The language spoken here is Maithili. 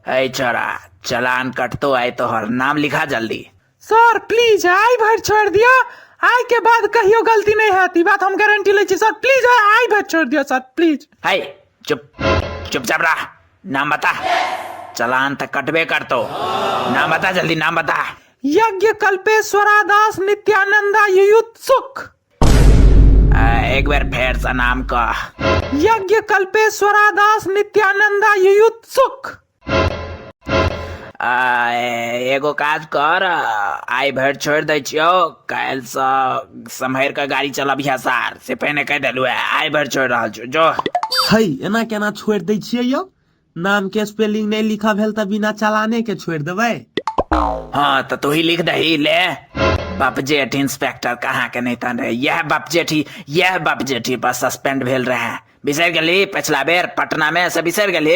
है छोरा, चलान कटतो आइ तोहर, नाम लिखा जल्दी। सर प्लीज I भरि छोड़ि दिअ, आइ के बाद कहियो गलती नहि हैत, ई बात हम गारंटी लै छी सर, प्लीज I भरि छोड़ि दिअ सर प्लीज। है चुप, चुपचाप रह, नाम बता, चलान तऽ कटबे करतो, नाम बता जल्दी, नाम बता। यज्ञ कल्पेश्वरा दास नित्यानंदा युयुत्सुक। एक बेर फेर से नाम कह। यज्ञ कल्पेश्वरा दास नित्यानंदा युयुत्सुक। एगो काज कर, आइ भरि छोड़ि दै छियौ, काल्हिसँ सम्हरि कऽ गाड़ी चलबिहे सार, से पहिने कहि देलहुँ हेँ, आइ भरि छोड़ि रहल छियौ, जो। है एना केना छोड़ि दै छियै यौ, नाम के स्पेलिंग नहीं लिखा भेल तऽ बिना चलाने के छोड़ि देबै। हाँ तऽ तू ही लिख दही ले। बाप जेठ इंस्पेक्टर कहाँ के नहीं तन रहे, यह बाप जेठी, यह बाप जेठी पर सस्पेंड भेल रहे, बिसरि गेली पिछला बेर पटना में से बिसरि गेली।